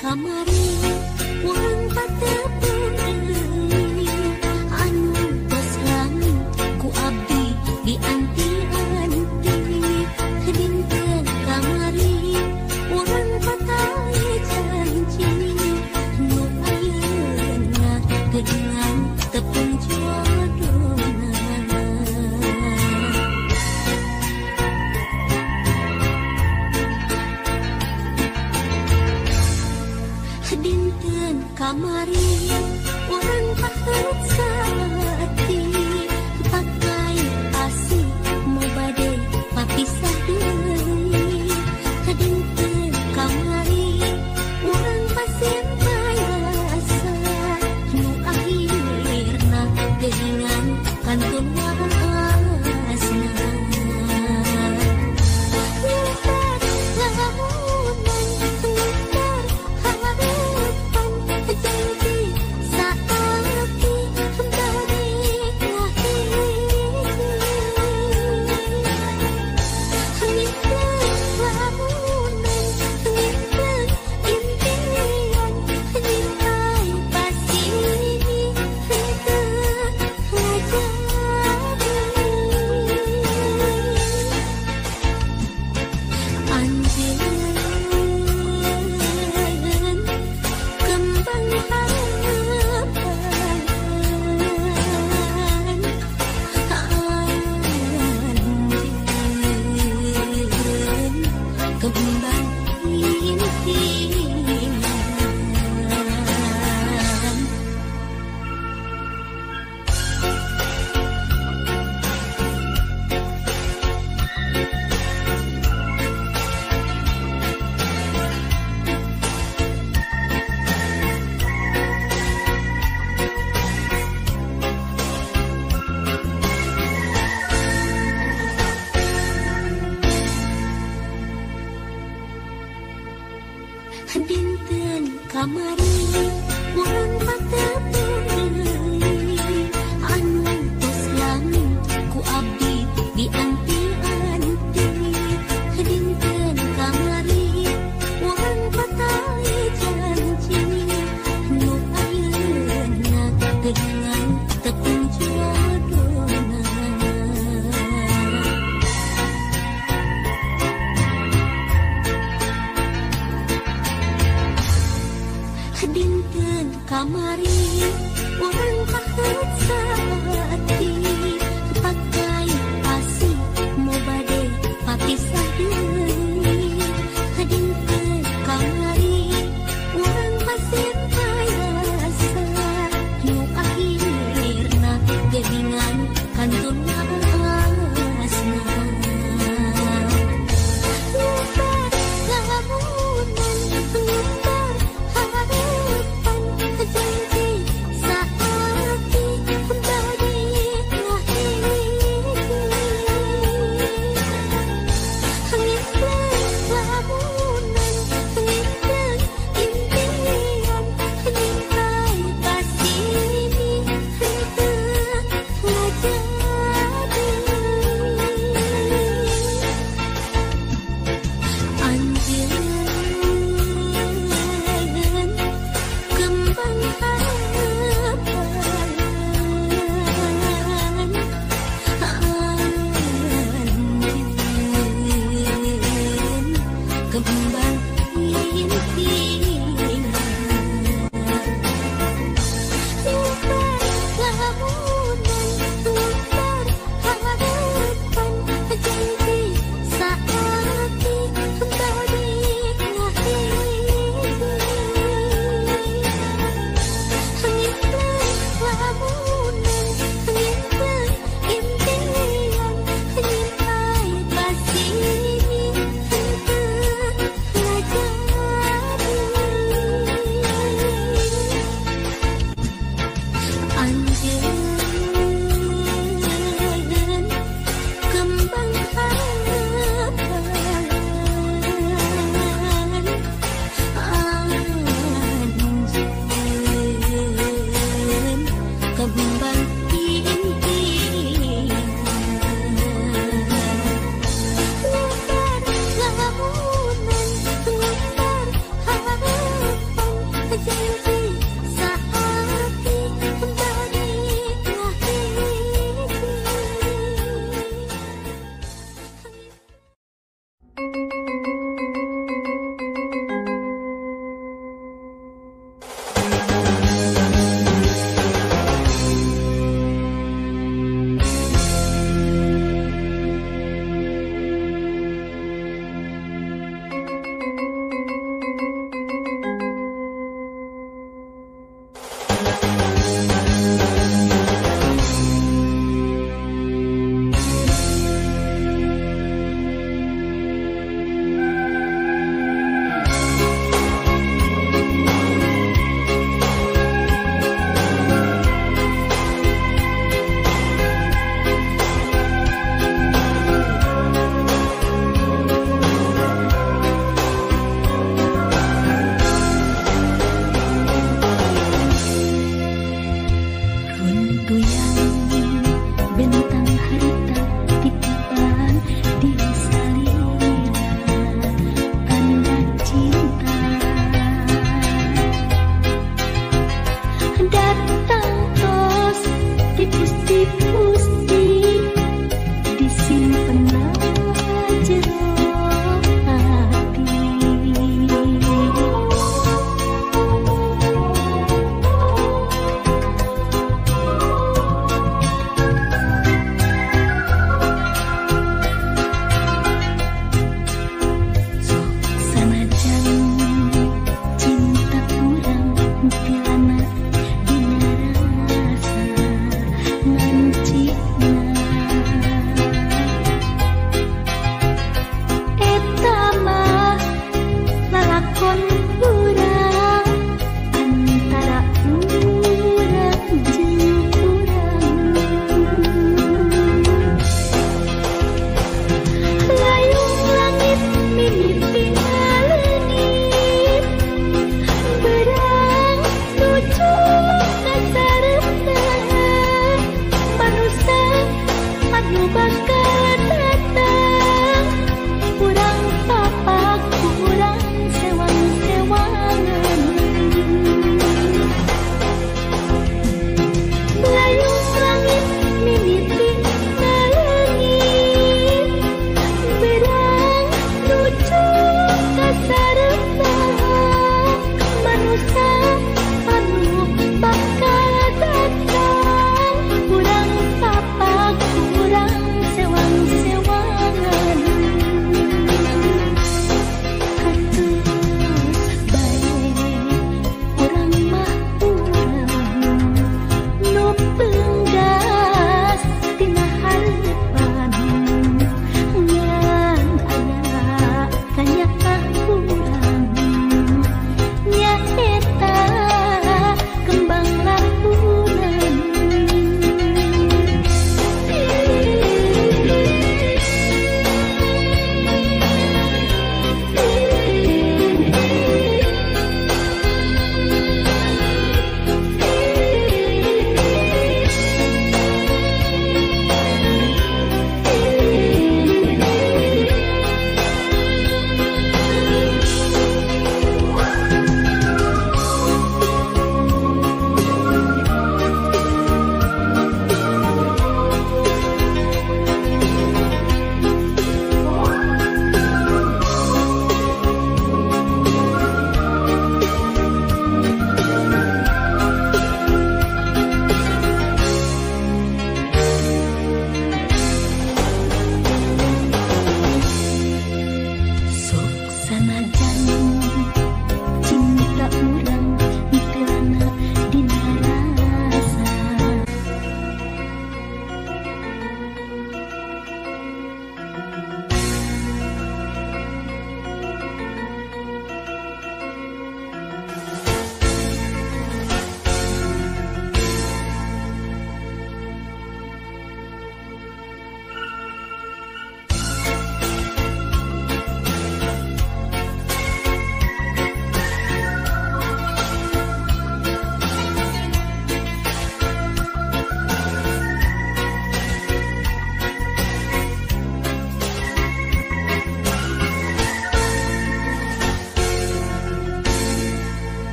Kamari urang patepung deui anu tos lami ku abdi dianti-anti. Dinten kamari urang patali janji nu ayeuna geuningan tepung jodona. Dinten kamari urang pahet saati pakai asih mau bade papisah deui. Dinten kamari urang pasien payasa nu akhirna geuningan kantun waasna. Dinten kamari urang patepung deui anu tos lami ku abdi dianti-anti. Dinten kamari urang patali janji nu ayeuna geuningan tepung jodona. Dinten kamari urang pahet saati pakai asih mau bade papisah deui. Dinten kamari urang pasien payasa nu akhirna geuningan kantun waasna. Janji saat kembali.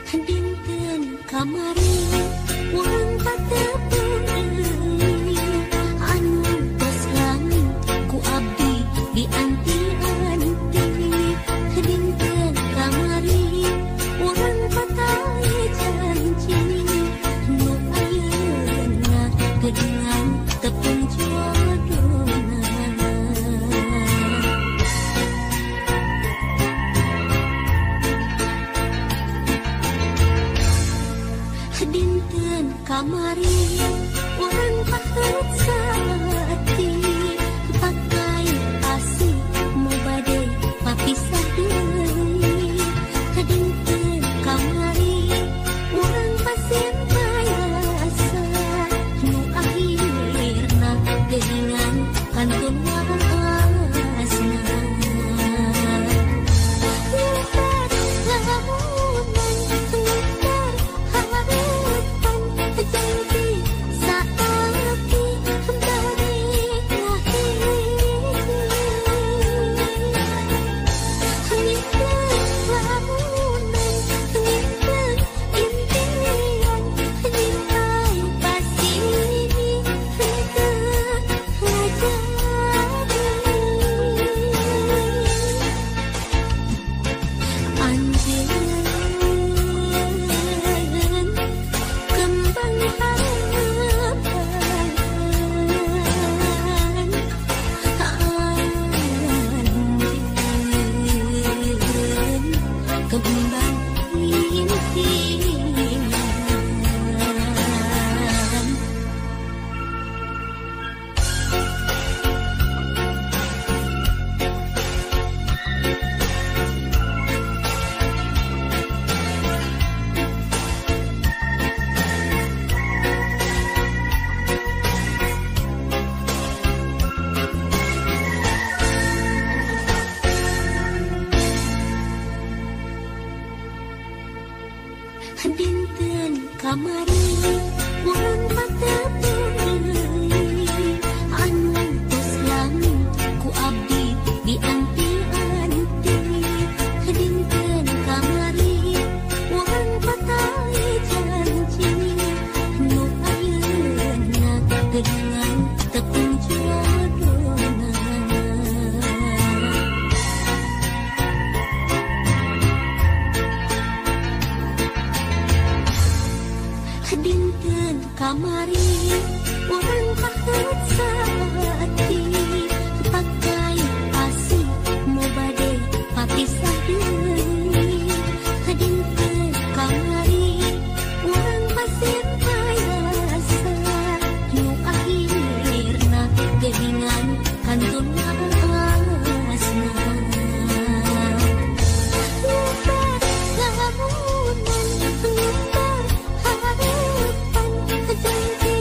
Dinten kamari urang patepung deui anu tos lami ku abdi dianti-anti. Dinten kamari urang patali janji nu ayeuna geuningan tepung jodona. Dinten kamari urang pahet saati pakai asih mo bade papisah deui. Dinten kamari urang pasien payasa nu akhirna geuningan kantun waasna. Nyebar lamunan nyebar harapan janji saat bari ngahiji. Nyebar lamunan nyebar impian nyimpai pasini henteu ngajadi. Anjeun kembang harapan, anjeun kembang impian. Dinten kamari urang patepung deui anu tos lami ku abdi dianti-anti. Dinten kamari urang patali janji nu ayeuna geuningan tepung jodona. Dinten kamari urang pahet saati pakai asih mo bade papisah deui. Dinten kamari urang pasien payasa nu akhirna geuningan kantun waasna. Nyebar lamunan nyebar harapan janji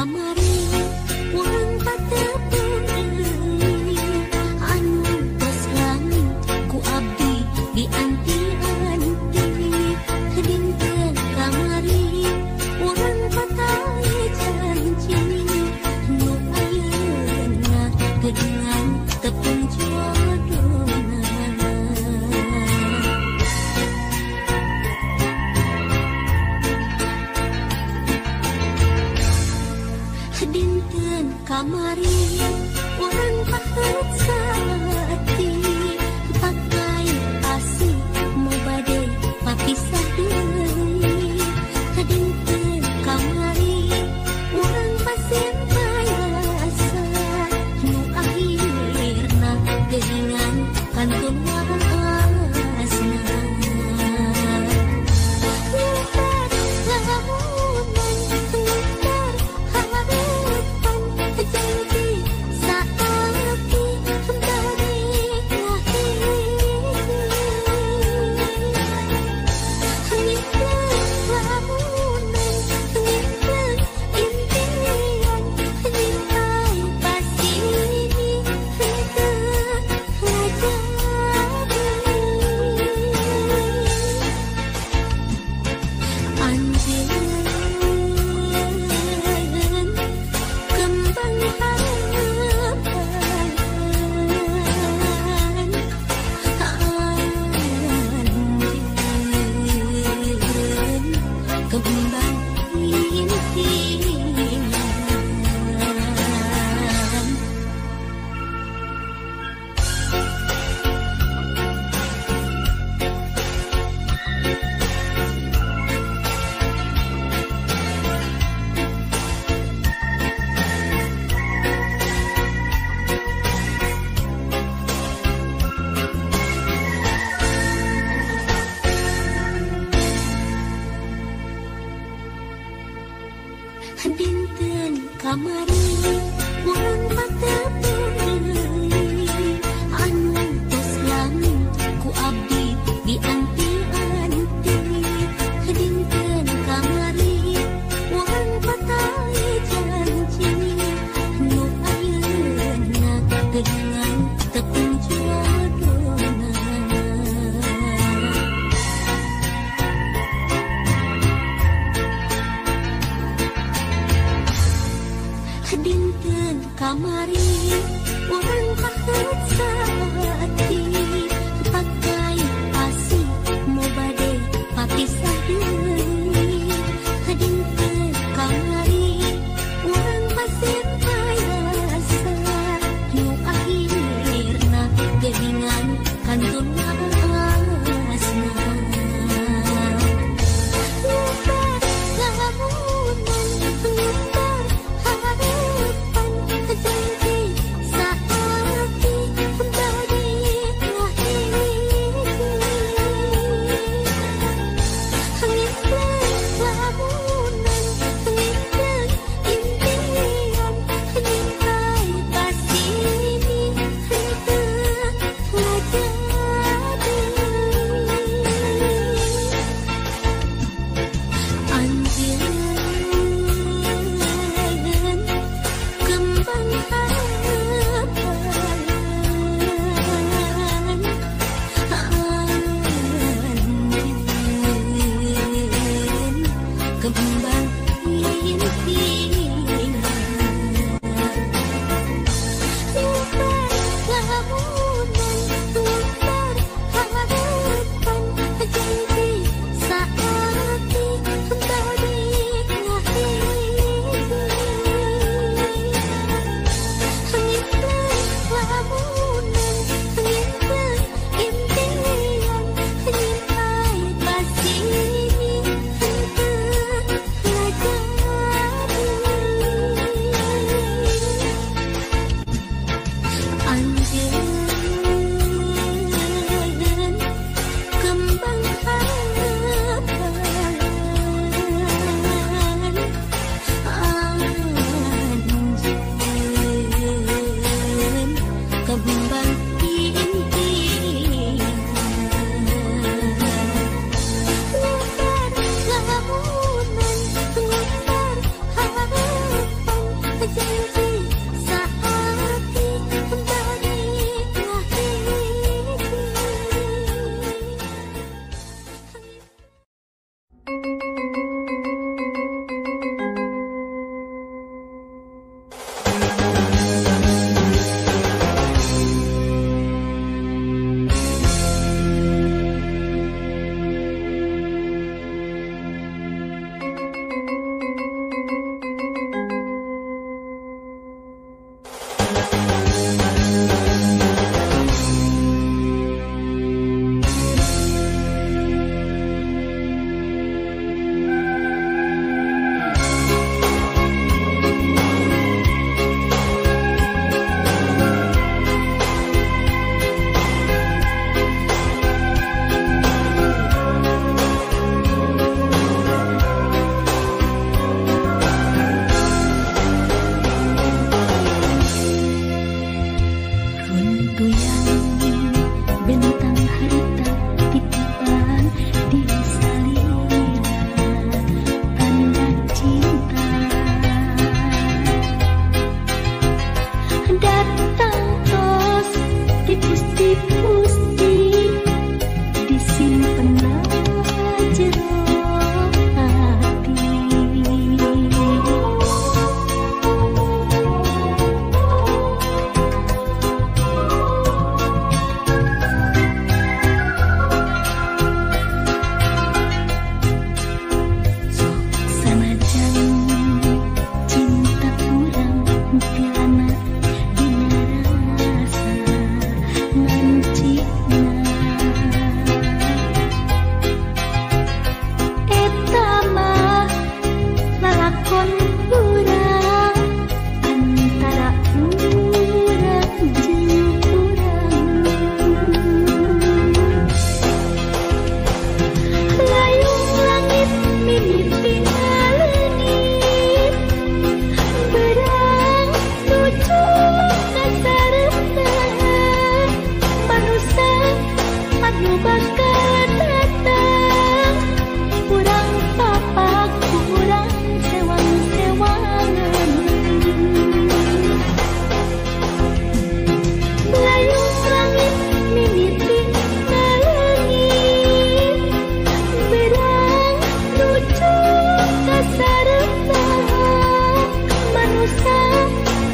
Kamari urang patepung deui anu tos lami ku abdi dianti-anti. Dinten kamari urang patali janji nu ayeuna geuningan tepung jodona. Dinten kamari urang pahet saati pakai asih mau bade papisah deui. Dinten kamari urang pasien payasa nu akhirna geuningan kantun waasna. Ngeter lamunan ngeter harapan janji saat bari ngahiji. Ngeter lamunan ngeter impian nyimpai pasini henteu ngajadi. Anjeun kembang harapan, anjeun kembang impian. Dinten kamari urang patepung deui anu tos lami ku abdi dianti-anti. Dinten kamari urang patali janji nu ayeuna geuningan tepung jodona. Urang harita titipan di salira tanda cinta. Datang tos tipus-tipusti disimpen jero hati. Sok sanajan cinta urang tilana dina rasa ngancikna. Eta mah lalakon urang antara urang jeung urang. Layung langit mimiti ngaleungit, berang nuju ka sareupna. Manusa anu bakal datang, urang papak urang sewang-sewangan. Layung langit mimiti ngaleungit, berang nuju ka sareupna. Manusa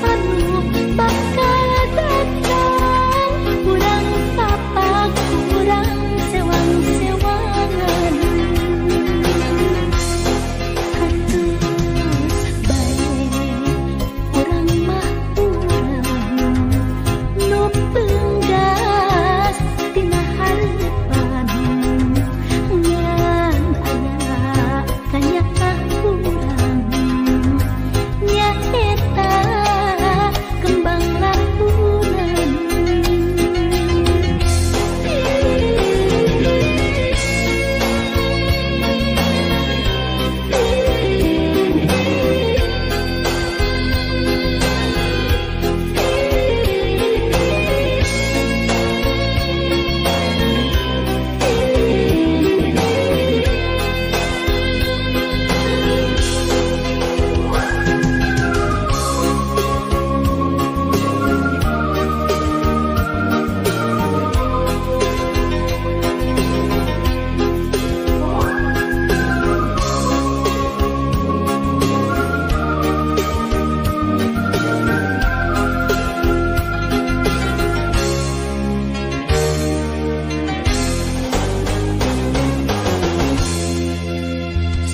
anu bakal datang, urang papak urang sewang-sewangan. Hatus bae urang mah urang nu penggas tina hareupan, ngan aya kanyaah urang nyaeta kembang lahunan.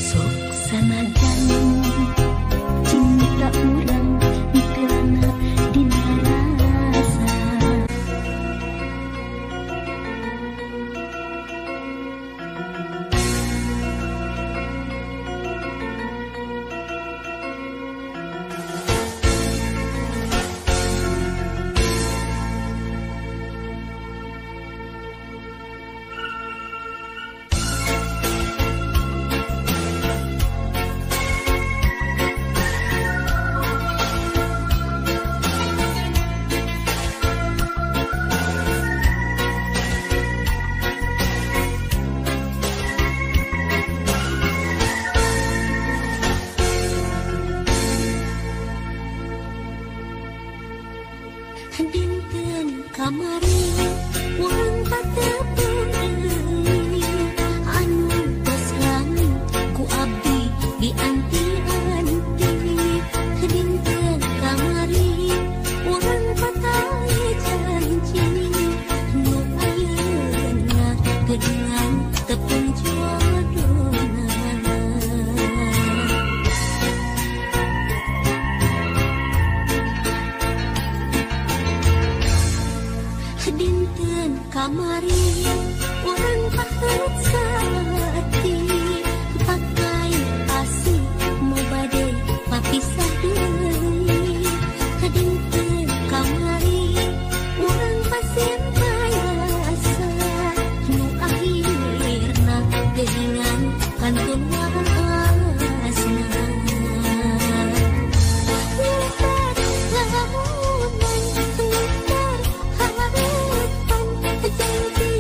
Sok sanajan cinta urang tilana dina rasa. Dinten kamari urang patepung deui, anu tos lami ku abdi dianti-anti. Dinten kamari urang patali janji, nu ayeuna geuningan tepung jodona. Dinten kamari urang pahet saati, pakai asih mau bade papisah deui. Dinten kamari urang pasien payasa, nu akhirna geuningan kantun waasna. Ngetar lamunan, ngetar harapan, janji.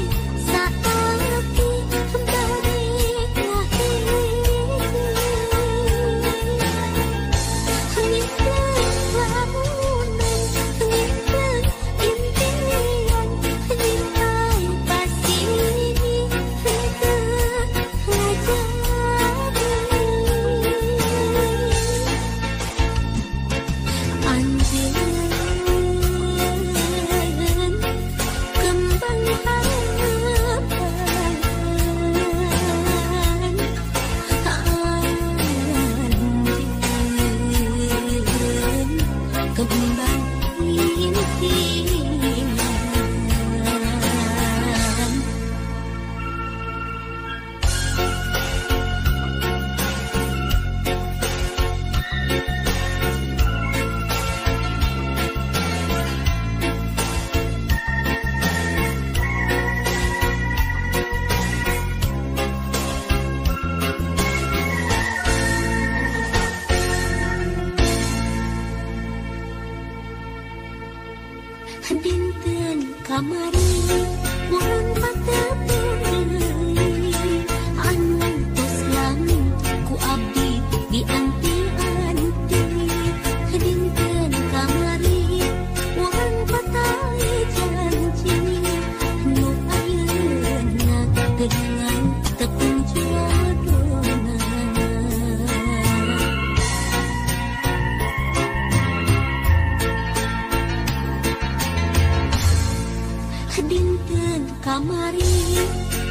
kamari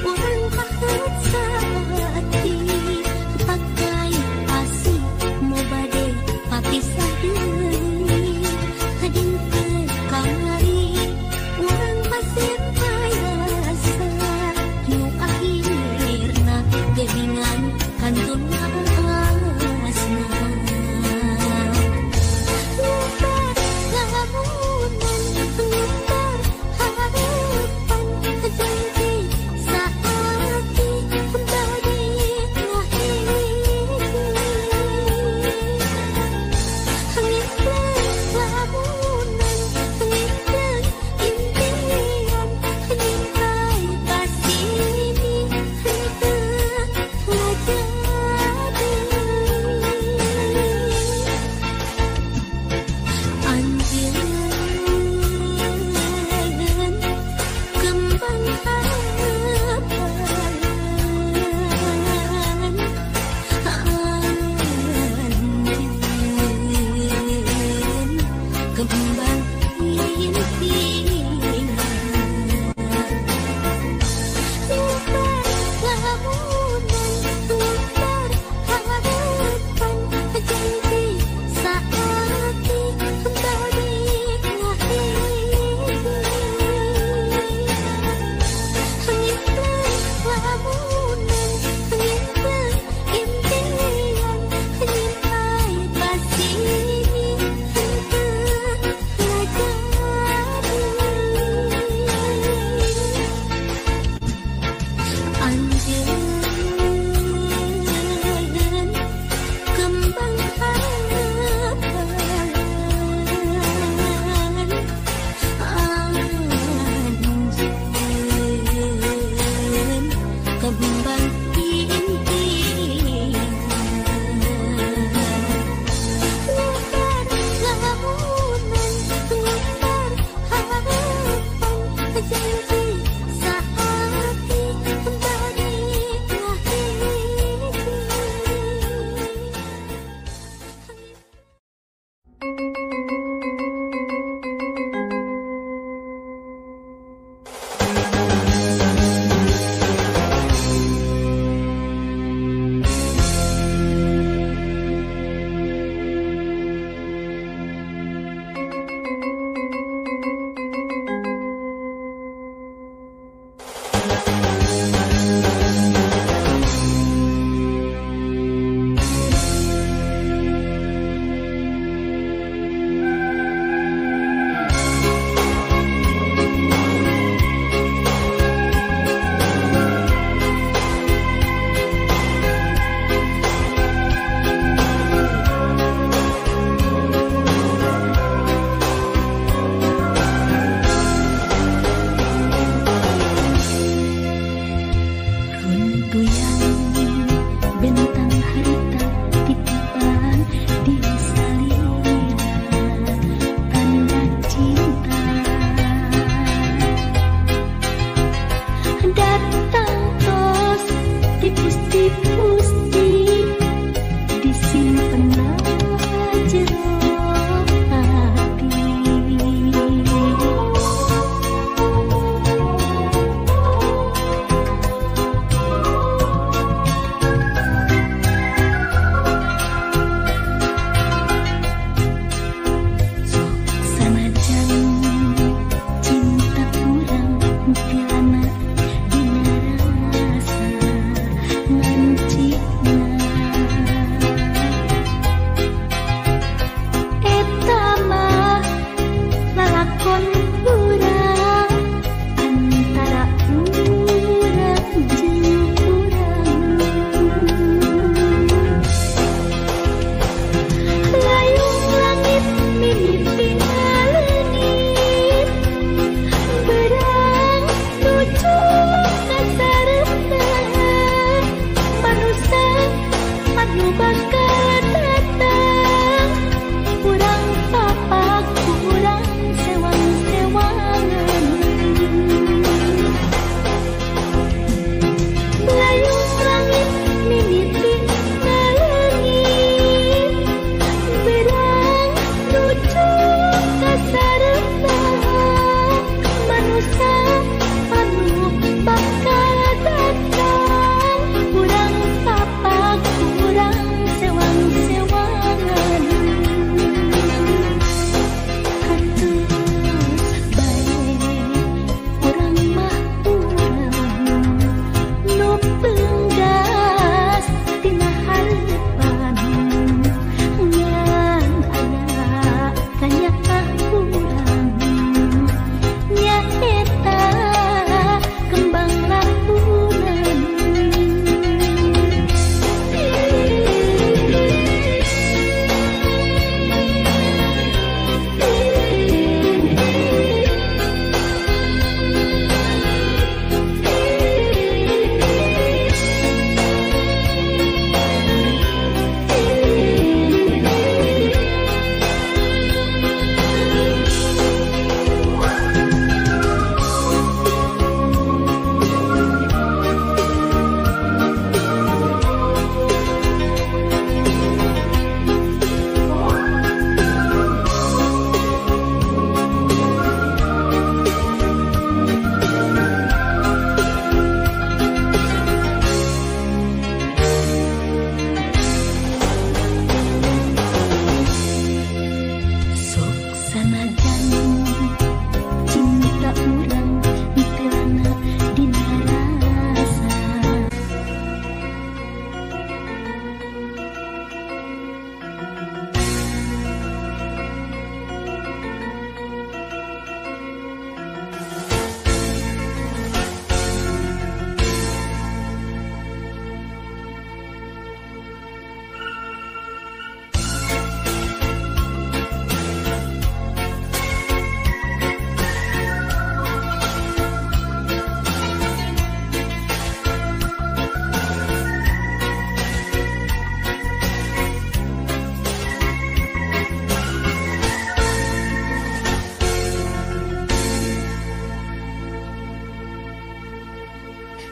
urang pahet saati pakai pasi mau bade papisah deui dinten kamari urang pasien payasa nu akhirna geuningan kantun maasna. Ngubar lamunan ngubar harapan janji saati bade ngahiji.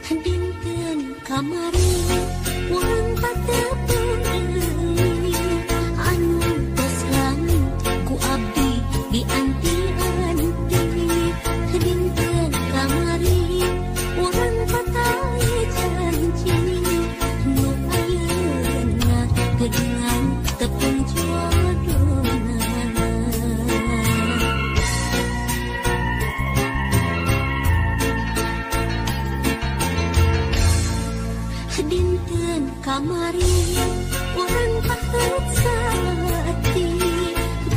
Dinten kamari urang patepung deui anu tos lami ku abdi dianti-anti. Dinten kamari urang patali janji nu ayeuna geuningan tepung jodona. Dinten kamari urang pahet saati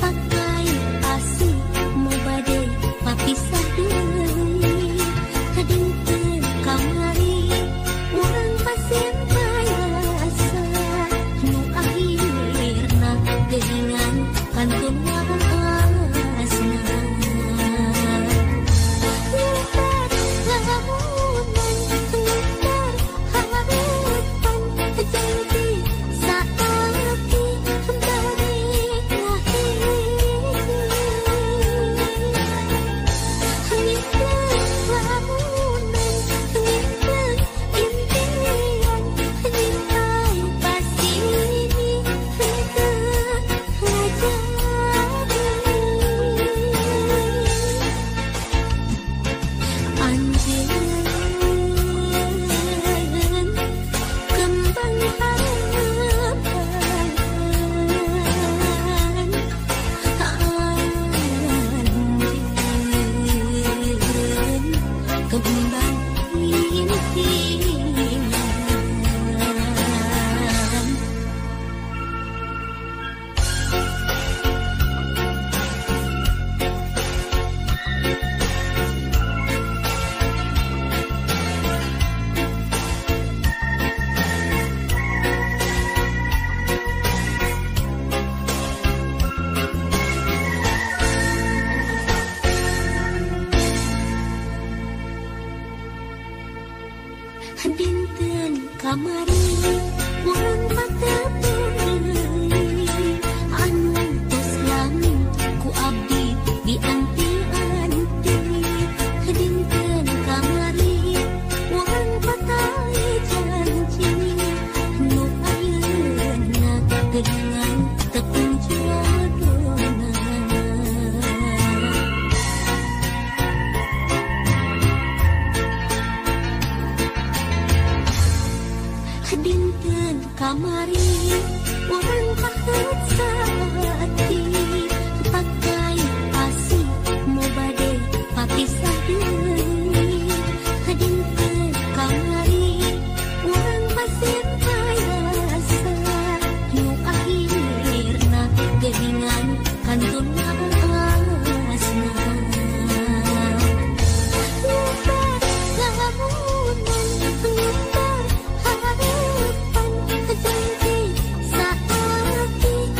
pakai asih mau bade papisah deui. Dinten kamari urang pasien payasa nu akhirna geuningan kantun waasna. Nyutar lamunan nyutar harapan janji saat balik ngahiji. Nyutar lamunan nyutar impian nyintai pasini henteu ngajadi. Anjeun kembang harapan, anjeun kembang impian. Dinten kamari urang patepung deui anu tos lami ku abdi dianti-anti. Dinten kamari urang patali janji nu ayeuna geuningan tepung jodona. Dinten kamari urang pahet saati pakai asih mau bade papisah deui. Dinten kamari urang pasien payasa nu akhirna geuningan kantun waasna. Nyutar lamunan nyutar harapan janji saat balik.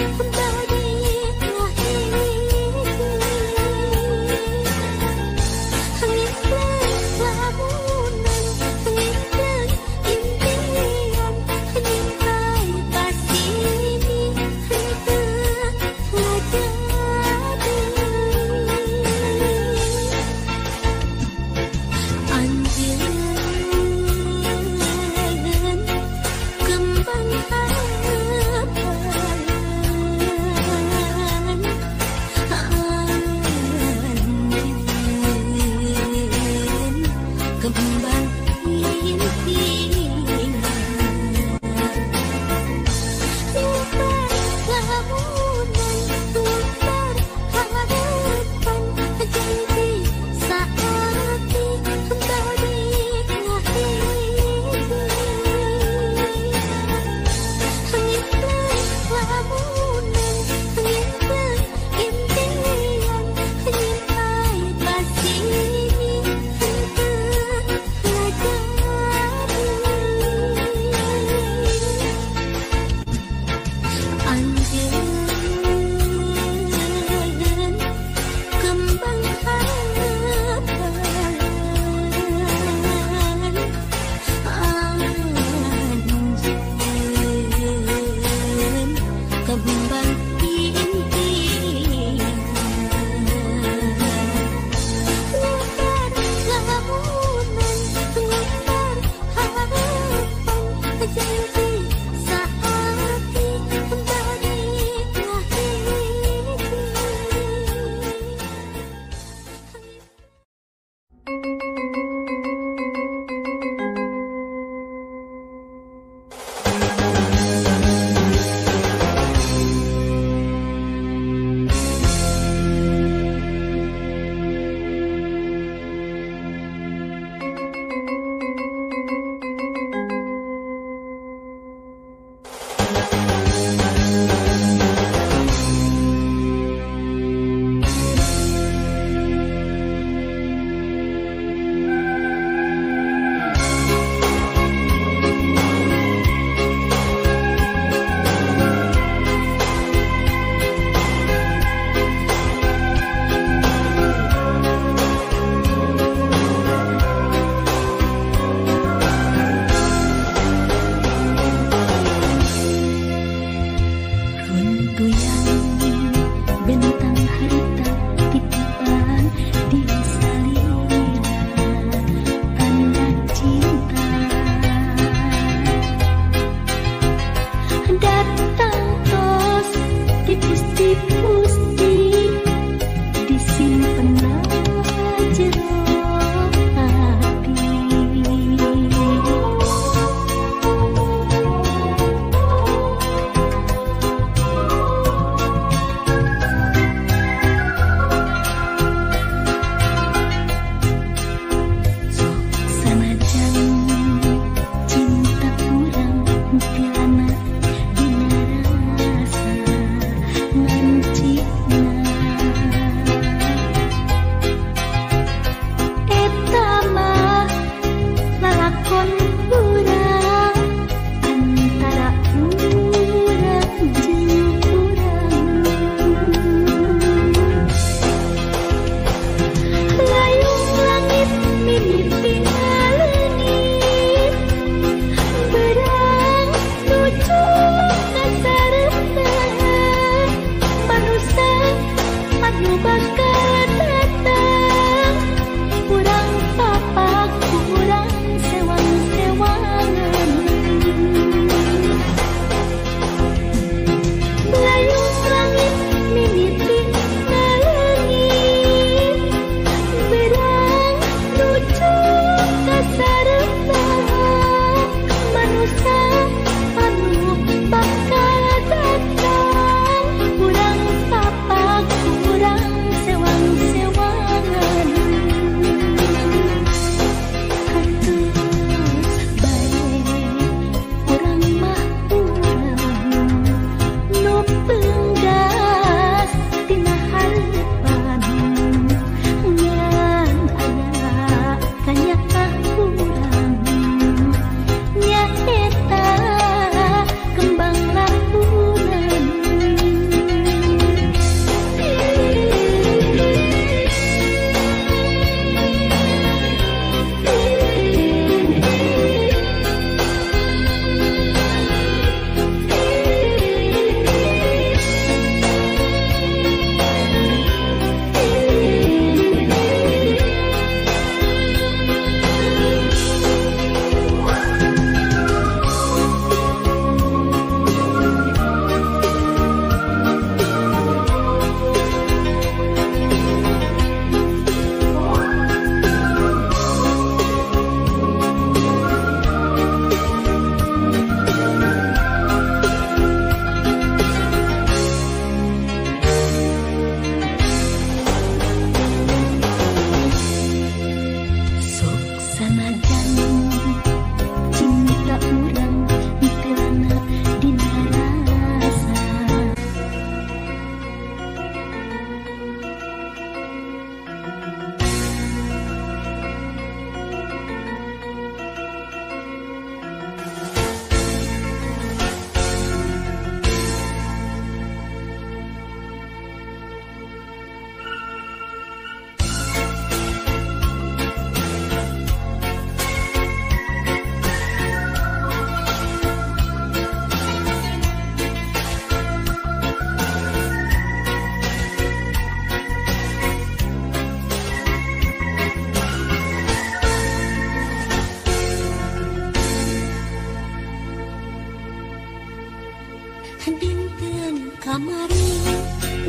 Kamari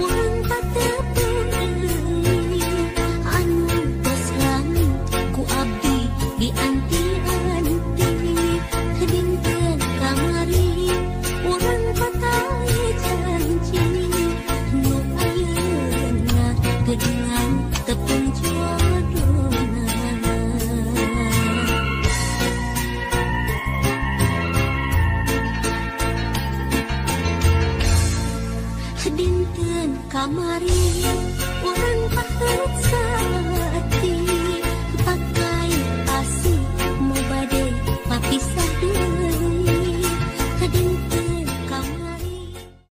urang patepung deui anu tos lami ku abdi dianti-anti. Dinten kamari urang patali janji nu ayeuna geuningan tepung jodona. Dinten kamari urang pahet.